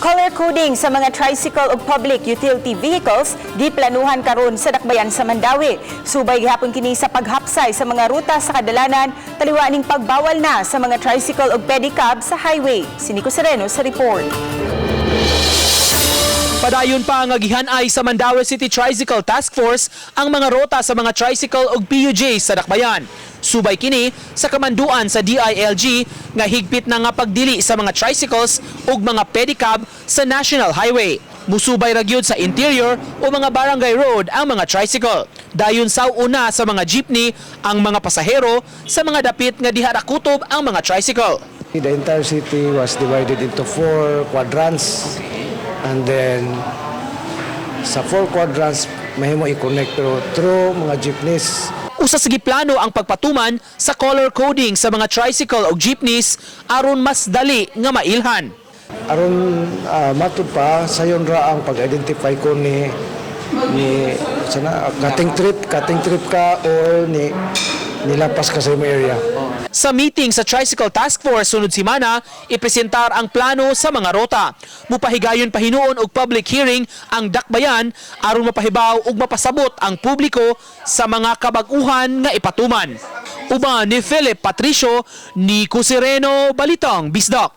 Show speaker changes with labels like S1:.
S1: Color coding sa mga tricycle ug public utility vehicles giplanuhan karon sa dakbayan sa Mandaue. Subay gihapon kini sa paghapsay sa mga ruta sa kadalanan taliwa ning pagbawal na sa mga tricycle ug pedicab sa highway. Si Nico Sereno sa report.
S2: Padayon pa nga gihanay sa Mandaue City Tricycle Task Force ang mga rota sa mga tricycle ug PUJ sa dakbayan. Subay kini sa kamanduan sa DILG nga higpit na nga pagdili sa mga tricycles ug mga pedicab sa National Highway. Musubay ra gyud sa interior o mga barangay road ang mga tricycle. Dayon saw-una sa mga jeepney ang mga pasahero sa mga dapit nga diha ra kutob ang mga tricycle.
S3: The entire city was divided into four quadrants and then sa four quadrants mahimo i-connect pero through mga jeepneys.
S2: Usa sa giplano ang pagpatuman sa color coding sa mga tricycle o jeepneys aron mas dali nga mailhan.
S3: Aron matud pa sayon ra ang pag-identify ko ni sana cutting trip ka or ni nilapas ka sa imong area.
S2: Sa meeting sa Tricycle Task Force sunod simana, ipresentar ang plano sa mga rota. Mupahigayon pahinuon og public hearing ang dakbayan aron mapahibaw ug mapasabot ang publiko sa mga kabag-uhan nga ipatuman. Uban ni Philip Patricio, Nico Sereno, Balitang Bisdak.